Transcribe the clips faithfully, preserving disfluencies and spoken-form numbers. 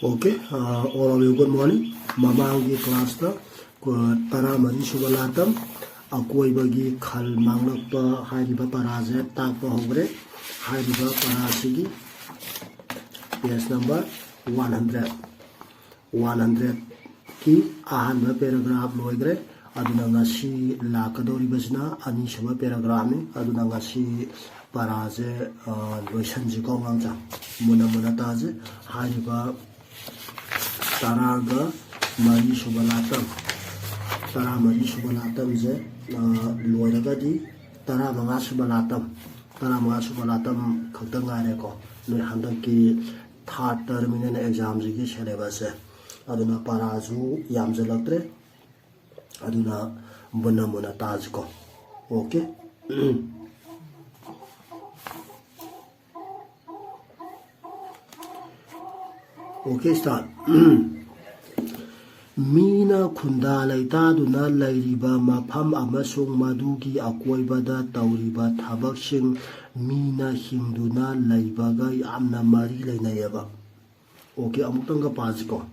Okay, uh, all of you, good morning. ꯃꯃꯥꯡꯒꯤ class ꯇ ꯀ-, ꯇꯔꯥꯃꯔꯤ ꯁꯨꯕ ꯂꯥꯇꯝ, ꯑꯀꯣꯏꯕꯒꯤ ꯈꯜ ꯃꯥꯡꯂꯛꯄ ꯍꯥꯏꯔꯤꯕ ꯄꯔꯥꯁꯦ ꯇꯥꯛꯄ ꯍꯧꯈ꯭ꯔꯦ꯫ ꯍꯥꯏꯔꯤꯕ ꯄꯔꯥꯁꯤꯒꯤ page number one hundred, one hundred ꯀꯤ ꯑꯍꯥꯟꯕ paragraph ꯂꯣꯏꯈ꯭ꯔꯦ꯫ ꯑꯗꯨꯅ ꯉꯁꯤ ꯂꯥꯛꯀꯗꯧꯔꯤꯕꯁꯤꯅ ꯑꯅꯤꯁꯨꯕ paragraph ꯅꯤ꯫ ꯑꯗꯨꯅ ꯉꯁꯤ ꯄꯔꯥꯁꯦ, ꯑ, ꯂꯣꯏꯁꯟꯁꯤꯀꯣ ꯑꯉꯥꯡꯁꯥ꯫ ꯃꯨꯟꯅ ꯃꯨꯟꯅ ꯇꯥꯁꯦ꯫ ꯍꯥꯏꯔꯤꯕ ꯇꯔꯥꯒ ꯃꯔꯤ ꯁꯨꯕ ꯂꯥꯇꯝ, ꯇꯔꯥꯃꯔꯤ ꯁꯨꯕ ꯂꯥꯇꯝꯁꯦ, ꯑ, ꯂꯣꯏꯔꯒꯗꯤ ꯇꯔꯥꯃꯉꯥ ꯁꯨꯕ ꯂꯥꯇꯝ, ꯇꯔꯥꯃꯉꯥ ꯁꯨꯕ ꯂꯥꯇꯝ ꯈꯛꯇ ꯉꯥꯏꯔꯦꯀꯣ꯫ ꯅꯣꯏ ꯍꯟꯗꯛꯀꯤ third terminal exam ꯁꯤꯒꯤ syllabus ꯁꯦ꯫ ꯑꯗꯨꯅ ꯄꯔꯥꯁꯨ ꯌꯥꯝꯁꯤꯜꯂꯛꯇ꯭ꯔꯦ꯫ ꯑꯗꯨꯅ ꯃꯨꯟꯅ ꯃꯨꯟꯅ ꯇꯥꯁꯤꯀꯣ꯫ Okay? Okay, start. ꯃꯤꯅ ꯈꯨꯟꯗꯥ ꯂꯩꯇꯥꯗꯨꯅ ꯂꯩꯔꯤꯕ ꯃꯐꯝ ꯑꯃꯁꯨꯡ ꯃꯗꯨꯒꯤ ꯑꯀꯣꯏꯕꯗ ꯇꯧꯔꯤꯕ ꯊꯕꯛꯁꯤꯡ ꯃꯤꯅ ꯍꯤꯡꯗꯨꯅ ꯂꯩꯕꯒ ꯌꯥꯝꯅ ꯃꯔꯤ ꯂꯩꯅꯩꯌꯦꯕ꯫ Okay, ꯑꯃꯨꯛꯇꯪꯒ ꯄꯥꯁꯤꯀꯣ꯫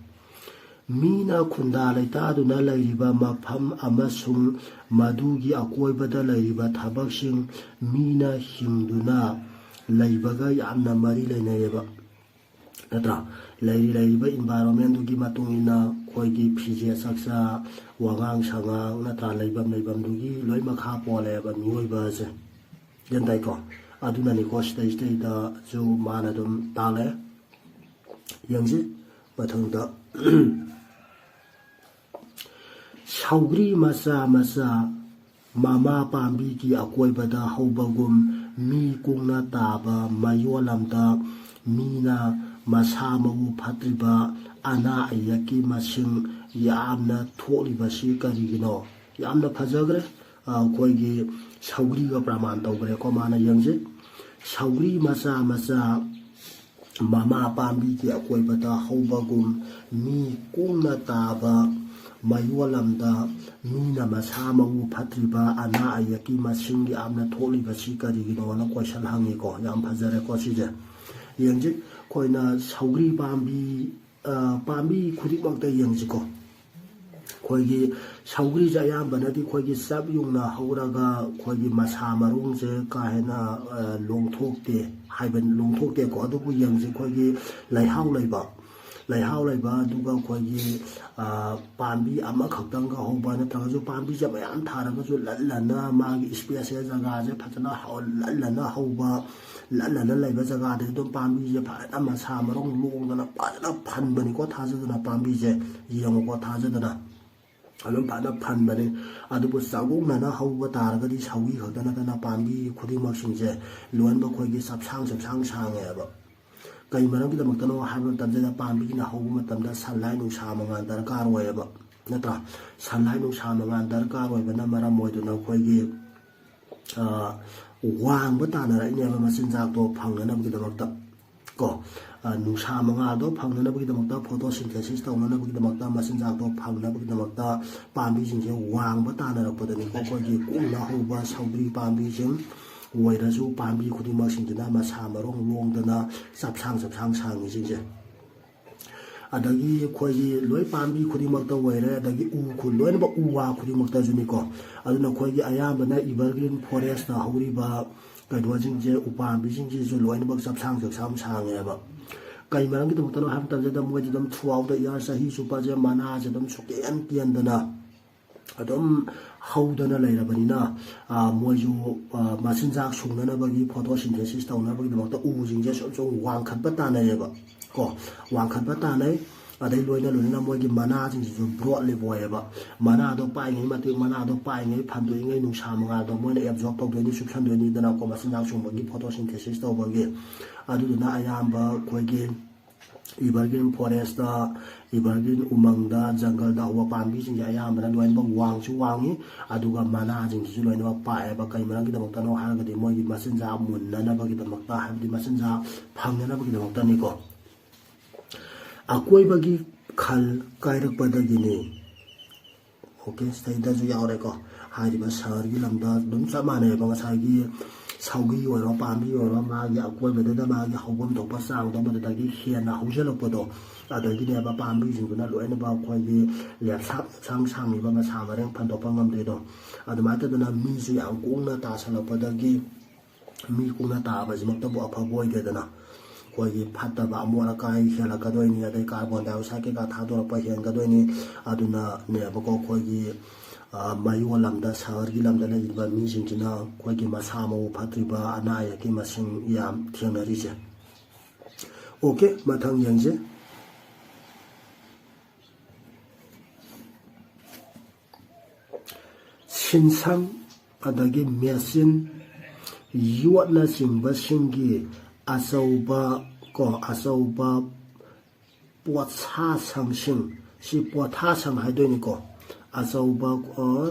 ꯃꯤꯅ ꯈꯨꯟꯗꯥ ꯂꯩꯇꯥꯗꯨꯅ ꯂꯩꯔꯤꯕ ꯃꯐꯝ ꯑꯃꯁꯨꯡ ꯃꯗꯨꯒꯤ ꯑꯀꯣꯏꯕꯗ ꯂꯩꯔꯤꯕ ꯊꯕꯛꯁꯤꯡ ꯃꯤꯅ ꯍꯤꯡꯗꯨꯅ ꯂꯩꯕꯒ ꯌꯥꯝꯅ ꯃꯔꯤ ꯂꯩꯅꯩꯌꯦꯕ꯫ ꯅꯠꯇ꯭ꯔꯥ? ꯂꯩꯔꯤ ꯂꯩꯔꯤꯕ environment ꯗꯨꯒꯤ ꯃꯇꯨꯡ ꯏꯟꯅ ꯑꯩꯈꯣꯏꯒꯤ ꯐꯤꯖꯦꯠ ꯆꯥꯛꯆꯥ, ꯋꯥꯉꯥꯡ ꯁꯉꯥꯡ, ꯅꯠꯇ꯭ꯔꯥ? ꯂꯩꯐꯝ ꯂꯩꯐꯝꯗꯨꯒꯤ ꯂꯣꯏ ꯃꯈꯥ ꯄꯣꯜꯂꯦꯕ ꯃꯤꯑꯣꯏꯕ ꯑꯁꯦ꯫ ꯒ꯭ꯌꯥꯟ ꯇꯥꯏꯀꯣ? ꯑꯗꯨꯅꯅꯤꯀꯣ ꯁꯤꯗꯩꯁꯤꯗꯩꯗꯁꯨ ꯃꯥꯅ ꯑꯗꯨꯝ ꯇꯥꯛꯂꯛꯑꯦ꯫ ꯌꯦꯡꯁꯤ ꯃꯊꯪꯗ꯫ ꯁꯧꯒ꯭ꯔꯤ ꯃꯆꯥ ꯃꯆꯥ ꯃꯃꯥ ꯄꯥꯝꯕꯤꯒꯤ ꯑꯀꯣꯏꯕꯗ ꯍꯧꯕꯒꯨꯝ ꯃꯤ ꯀꯨꯡꯅ ꯇꯥꯕ ꯃꯌꯣꯜ ꯑꯃꯗ ꯃꯤꯅ ꯃꯁꯥ ꯃꯎ ꯐꯠꯇ꯭ꯔꯤꯕ ꯑꯅꯥ ꯑꯌꯦꯛꯀꯤ ꯃꯁꯤꯡ ꯌꯥꯝꯅ ꯊꯣꯛꯂꯤꯕꯁꯤ ꯀꯔꯤꯒꯤꯅꯣ? ꯌꯥꯝꯅ ꯐꯖꯈ꯭ꯔꯦ꯫ ꯑ, ꯑꯩꯈꯣꯏꯒꯤ ꯁꯧꯒ꯭ꯔꯤꯒ ꯄ꯭ꯔꯃꯥꯟ ꯇꯧꯈ꯭ꯔꯦꯀꯣ ꯃꯥꯅ꯫ ꯌꯦꯡꯁꯤ, ꯁꯧꯒ꯭ꯔꯤ ꯃꯆꯥ ꯃꯆꯥ ꯃꯃꯥ ꯄꯥꯝꯕꯤꯒꯤ ꯑꯀꯣꯏꯕꯗ ꯍꯧꯕꯒꯨꯝ ꯃꯤ ꯀꯨꯡꯅ ꯇꯥꯕ ꯃꯌꯣꯜ ꯑꯃꯗ ꯃꯤꯅ ꯃꯁꯥ ꯃꯎ ꯐꯠꯇ꯭ꯔꯤꯕ ꯑꯅꯥ ꯑꯌꯦꯛꯀꯤ ꯃꯁꯤꯡ ꯌꯥꯝꯅ ꯊꯣꯛꯂꯤꯕꯁꯤ ꯀꯔꯤꯒꯤꯅꯣꯅ question ꯍꯪꯉꯤꯀꯣ꯫ ꯌꯥꯝ ꯐꯖꯔꯦꯀꯣ ꯁꯤꯁꯦ꯫ ꯌꯦꯡꯁꯤ, ꯑꯩꯈꯣꯏꯅ ꯁꯧꯒ꯭ꯔꯤ ꯄꯥꯝꯕꯤ ꯑ, ꯄꯥꯝꯕꯤ ꯈꯨꯗꯤꯡꯃꯛꯇ ꯌꯦꯡꯁꯤꯀꯣ꯫ ꯑꯩꯈꯣꯏꯒꯤ ꯁꯧꯒ꯭ꯔꯤꯁꯦ ꯑꯌꯥꯝꯕꯅꯗꯤ ꯑꯩꯈꯣꯏꯒꯤ ꯆꯞ ꯌꯨꯡꯅ ꯍꯧꯔꯒ ꯑꯩꯈꯣꯏꯒꯤ ꯃꯁꯥ ꯃꯔꯣꯡꯁꯦ ꯀꯥ ꯍꯦꯟꯅ, ꯑ, ꯂꯣꯡꯊꯣꯛꯇꯦ ꯍꯥꯏꯕ, ꯂꯣꯡꯊꯣꯛꯇꯦꯀꯣ꯫ ꯑꯗꯨꯕꯨ ꯌꯦꯡꯁꯤ, ꯑꯩꯈꯣꯏꯒꯤ ꯂꯩꯍꯥꯎ ꯂꯩꯕ, ꯂꯩꯍꯥꯎ ꯂꯩꯕ, ꯑꯗꯨꯒ ꯑꯩꯈꯣꯏꯒꯤ, ꯑ, ꯄꯥꯝꯕꯤ ꯑꯃꯈꯛꯇꯪꯒ ꯍꯧꯕ ꯅꯠꯇ꯭ꯔꯒꯁꯨ ꯄꯥꯝꯕꯤꯁꯦ ꯃꯌꯥꯝ ꯊꯥꯔꯒꯁꯨ ꯂꯜꯂꯟꯅ ꯃꯥꯒꯤ ꯏꯁꯄꯦꯁꯁꯦ, ꯖꯒꯥꯁꯦ ꯐꯖꯅ ꯍꯧ-, ꯂꯜꯂꯟꯅ ꯍꯧꯕ, ꯂꯜꯂꯟꯅ ꯂꯩꯕ ꯖꯒꯥꯗꯗꯤ ꯑꯗꯨꯝ ꯄꯥꯝꯕꯤꯁꯦ ꯐꯖꯅ ꯃꯁꯥ ꯃꯔꯣꯡ ꯂꯣꯡꯗꯅ ꯐꯖꯅ ꯐꯟꯕꯅꯤꯀꯣ꯫ ꯊꯥꯖꯗꯅ ꯄꯥꯝꯕꯤꯁꯦ ꯌꯦꯡꯉꯨꯀꯣ, ꯊꯥꯖꯗꯅ ꯑꯗꯨꯝ ꯐꯖꯅ ꯐꯟꯕꯅꯤ꯫ ꯑꯗꯨꯕꯨ ꯆꯥꯛꯒꯣꯡꯅꯅ ꯍꯧꯕ ꯇꯥꯔꯒꯗꯤ ꯁꯧꯒ꯭ꯔꯤ ꯈꯛꯇ ꯅꯠꯇꯅ ꯄꯥꯝꯕꯤ ꯈꯨꯗꯤꯡꯃꯛꯁꯤꯡꯁꯦ ꯂꯣꯏꯅꯃꯛ ꯑꯩꯈꯣꯏꯒꯤ ꯆꯞꯁꯥꯡ ꯆꯞꯁꯥꯡ ꯁꯥꯡꯉꯦꯕ꯫ ꯀꯩ ꯃꯔꯝꯒꯤꯗꯃꯛꯇꯅꯣ ꯍꯥꯏꯕ ꯃꯇꯝꯗ ꯄꯥꯝꯕꯤꯁꯤꯅ ꯍꯧꯕ ꯃꯇꯝꯗ sunlight, ꯅꯨꯡꯁꯥ ꯃꯉꯥꯜ ꯗꯔꯀꯥꯔ ꯑꯣꯏꯌꯦꯕ, ꯅꯠꯇ꯭ꯔꯥ? Sunlight, ꯅꯨꯡꯁꯥ ꯃꯉꯥꯜ ꯗꯔꯀꯥꯔ ꯑꯣꯏꯕꯅ ꯃꯔꯝ ꯑꯣꯏꯗꯨꯅ ꯑꯩꯈꯣꯏꯒꯤ, ꯑ, ꯋꯥꯡꯕ ꯇꯥꯅꯔꯛꯏꯅꯦꯕ ꯃꯆꯤꯟꯖꯥꯛꯇꯣ ꯐꯪꯅꯅꯕꯒꯤꯗꯃꯛꯇ꯫ ꯀꯣ, ꯑ, ꯅꯨꯡꯁꯥ ꯃꯉꯥꯜꯗꯣ ꯐꯪꯅꯅꯕꯒꯤꯗꯃꯛꯇ, photosynthesis ꯇꯧꯅꯅꯕꯒꯤꯗꯃꯛꯇ, ꯃꯆꯤꯟꯖꯥꯛꯇꯣ ꯐꯪꯅꯕꯒꯤꯗꯃꯛꯇ ꯄꯥꯝꯕꯤꯁꯤꯡꯁꯦ ꯋꯥꯡꯕ ꯇꯥꯅꯔꯛꯄꯗꯅꯤꯀꯣ꯫ ꯑꯩꯈꯣꯏꯒꯤ ꯀꯨꯡꯅ ꯍꯧꯕ ꯁꯧꯒ꯭ꯔꯤ ꯄꯥꯝꯕꯤꯁꯤꯡ ꯑꯣꯏꯔꯁꯨ, ꯄꯥꯝꯕꯤ ꯈꯨꯗꯤꯡꯃꯛꯁꯤꯡꯁꯤꯅ ꯃꯁꯥ ꯃꯔꯣꯡ ꯂꯣꯡꯗꯅ ꯆꯞꯁꯥꯡ ꯆꯞꯁꯥꯡ ꯁꯥꯡꯉꯤꯁꯤꯡꯁꯦ꯫ ꯑꯗꯒꯤ ꯑꯩꯈꯣꯏꯒꯤ ꯂꯣꯏ ꯄꯥꯝꯕꯤ ꯈꯨꯗꯤꯡꯃꯛꯇ ꯑꯣꯏꯔꯦ, ꯑꯗꯒꯤ ꯎ ꯈꯨ-, ꯂꯣꯏꯅꯃꯛ ꯎ ꯋꯥ ꯈꯨꯗꯤꯡꯃꯛꯇꯁꯨꯅꯤꯀꯣ꯫ ꯑꯗꯨꯅ ꯑꯩꯈꯣꯏꯒꯤ ꯑꯌꯥꯝꯕꯅ evergreen forest ꯍꯧꯔꯤꯕ ꯀꯩꯅꯣꯁꯤꯡꯁꯦ, ꯎꯄꯥꯝꯕꯤꯁꯤꯡꯁꯤꯁꯨ ꯂꯣꯏꯅꯃꯛ ꯆꯞꯁꯥꯡ ꯆꯞꯁꯥꯡ ꯁꯥꯡꯉꯦꯕ꯫ ꯀꯩ ꯃꯔꯝꯒꯤꯗꯃꯛꯇꯅꯣ ꯍꯥꯏꯕ ꯃꯇꯝꯁꯤꯗ ꯃꯣꯏꯗꯤ ꯑꯗꯨꯝ throughout the year, ꯆꯍꯤ ꯆꯨꯞꯄꯁꯦ ꯃꯅꯥꯁꯦ ꯑꯗꯨꯝ ꯁꯨꯛꯀꯦꯟ ꯀꯦꯟꯗꯅ ꯑꯗꯨꯝ ꯍꯧꯗꯅ ꯂꯩꯔꯕꯅꯤꯅ, ꯑ, ꯃꯣꯏꯁꯨ, ꯑ, ꯃꯆꯤꯟꯖꯥꯛ ꯁꯨꯡꯅꯅꯕꯒꯤ photosynthesis ꯇꯧꯅꯕꯒꯤꯗꯃꯛꯇ ꯎꯁꯤꯡꯁꯦ ꯁꯨꯝ ꯁꯨꯝ ꯋꯥꯡꯈꯠꯄ ꯇꯥꯅꯩꯌꯦꯕ ꯀꯣ, ꯋꯥꯡꯈꯠꯄ ꯇꯥꯅꯩ꯫ ꯑꯗꯩ ꯂꯣꯏꯅ ꯂꯣꯏꯅꯅ ꯃꯣꯏꯒꯤ ꯃꯅꯥꯁꯤꯡꯁꯤꯁꯨ broad leaf ꯑꯣꯏꯌꯦꯕ꯫ ꯃꯅꯥꯗꯣ ꯄꯥꯏꯉꯩ ꯃꯇꯤꯛ, ꯃꯅꯥꯗꯣ ꯄꯥꯏꯉꯩ, ꯐꯟꯗꯣꯛꯏꯉꯩ ꯅꯨꯡꯁꯥ ꯃꯉꯥꯜꯗꯣ ꯃꯣꯏꯅ absorb ꯇꯧꯗꯣꯏꯅꯤ, ꯆꯨꯞꯁꯟꯗꯣꯏꯅꯤꯗꯅꯀꯣ, ꯃꯆꯤꯟꯖꯥꯛ ꯁꯨꯡꯕꯒꯤ, photosynthesis ꯇꯧꯕꯒꯤ꯫ ꯑꯗꯨꯗꯨꯅ ꯑꯌꯥꯝꯕ ꯑꯩꯈꯣꯏꯒꯤ evergreen forest, evergreen ꯎꯃꯪꯗ, ꯖꯪꯒꯜꯗ ꯍꯧꯕ ꯄꯥꯝꯕꯤꯁꯤꯡꯁꯦ ꯑꯌꯥꯝꯕꯅ ꯂꯣꯏꯅꯃꯛ ꯋꯥꯡꯁꯨ ꯋꯥꯡꯉꯤ, ꯑꯗꯨꯒ ꯃꯅꯥꯁꯤꯡꯁꯤꯁꯨ ꯂꯣꯏꯅꯃꯛ ꯄꯥꯛꯑꯦꯕ꯫ ꯀꯩ ꯃꯔꯝꯒꯤꯗꯃꯛꯇꯅꯣ ꯍꯥꯏꯔꯒꯗꯤ ꯃꯣꯏꯒꯤ ꯃꯆꯤꯟꯖꯥꯛ ꯃꯨꯟꯅꯅꯕꯒꯤꯗꯃꯛꯇ, ꯍꯥꯏꯕꯗꯤ ꯃꯆꯤꯟꯖꯥꯛ ꯐꯪꯅꯅꯕꯒꯤꯗꯃꯛꯇꯅꯤꯀꯣ꯫ ꯑꯀꯣꯏꯕꯒꯤ ꯈꯜ ꯀꯥꯏꯔꯛꯄꯗꯒꯤꯅꯤ꯫ ꯑꯣꯀꯦ, ꯁꯤꯗꯩꯗꯁꯨ ꯌꯥꯎꯔꯦꯀꯣ꯫ ꯍꯥꯏꯔꯤꯕ ꯁꯍꯔꯒꯤ ꯂꯝꯗ ꯑꯗꯨꯝ ꯆꯞ ꯃꯥꯟꯅꯩꯕ, ꯉꯁꯥꯏꯒꯤ ꯁꯧꯒ꯭ꯔꯤ ꯑꯣꯏꯔꯣ, ꯄꯥꯝꯕꯤ ꯑꯣꯏꯔꯣ, ꯃꯥꯒꯤ ꯑꯀꯣꯏꯕꯗꯨꯗ ꯃꯥꯒꯤ ꯍꯧꯐꯝ ꯊꯣꯛꯄ ꯆꯥꯡꯗꯣ ꯃꯗꯨꯗꯒꯤ ꯍꯦꯟꯅ ꯍꯧꯖꯤꯜꯂꯛꯄꯗꯣ, ꯑꯗꯒꯤꯅꯦꯕ ꯄꯥꯝꯕꯤꯁꯤꯡꯗꯨꯅ ꯂꯣꯏꯅꯃꯛ ꯑꯩꯈꯣꯏꯒꯤ ꯂꯦꯞꯁꯥꯡ ꯁꯥꯡ ꯁꯥꯡꯉꯤꯕ ꯃꯁꯥ ꯃꯔꯦꯡ ꯐꯟꯗꯣꯛꯄ ꯉꯝꯗ꯭ꯔꯤꯗꯣ꯫ ꯑꯗꯨꯃꯥꯏꯅ ꯇꯧꯗꯅ ꯃꯤꯁꯨ ꯌꯥꯝ ꯀꯨꯡꯅ ꯇꯥꯁꯜꯂꯛꯄꯗꯒꯤ ꯃꯤ ꯀꯨꯡꯅ ꯇꯥꯕꯁꯤꯃꯛꯇꯕꯨ ꯑꯐꯕ ꯑꯣꯏꯗꯦꯗꯅ꯫ ꯑꯩꯈꯣꯏꯒꯤ ꯐꯠꯇꯕ ꯑꯃꯣꯠ ꯑꯀꯥꯏ ꯍꯦꯜꯂꯛꯀꯗꯣꯏꯅꯤ, ꯑꯗꯩ carbon dioxide ꯀꯩꯀꯥ ꯊꯥꯗꯣꯔꯛꯄ ꯍꯦꯟꯒꯗꯣꯏꯅꯤ꯫ ꯑꯗꯨꯅꯅꯦꯕꯀꯣ ꯑꯩꯈꯣꯏꯒꯤ, ꯑ, ꯃꯌꯣꯜ ꯂꯝꯗ, ꯁꯍꯔꯒꯤ ꯂꯝꯗ ꯂꯩꯔꯤꯕ ꯃꯤꯁꯤꯡꯁꯤꯅ ꯑꯩꯈꯣꯏꯒꯤ ꯃꯁꯥ ꯃꯎ ꯐꯠꯇ꯭ꯔꯤꯕ, ꯑꯅꯥ ꯑꯌꯦꯛꯀꯤ ꯃꯁꯤꯡ ꯌꯥꯝ ꯊꯦꯡꯅꯔꯤꯁꯦ꯫ ꯑꯣꯀꯦ, ꯃꯊꯪ ꯌꯦꯡꯁꯦ꯫ ꯁꯤꯟꯁꯪ, ꯑꯗꯒꯤ ꯃꯦꯆꯤꯟ, ꯌꯣꯠꯅꯆꯤꯡꯕꯁꯤꯡꯒꯤ ꯑꯆꯧꯕ, ꯀꯣ, ꯑꯆꯧꯕ ꯄꯣꯠꯁꯥꯁꯪꯁꯤꯡ, ꯁꯤ ꯄꯣꯊꯥꯁꯪ ꯍꯥꯏꯗꯣꯏꯅꯤꯀꯣ꯫ ꯑꯆꯧꯕ, ꯑ,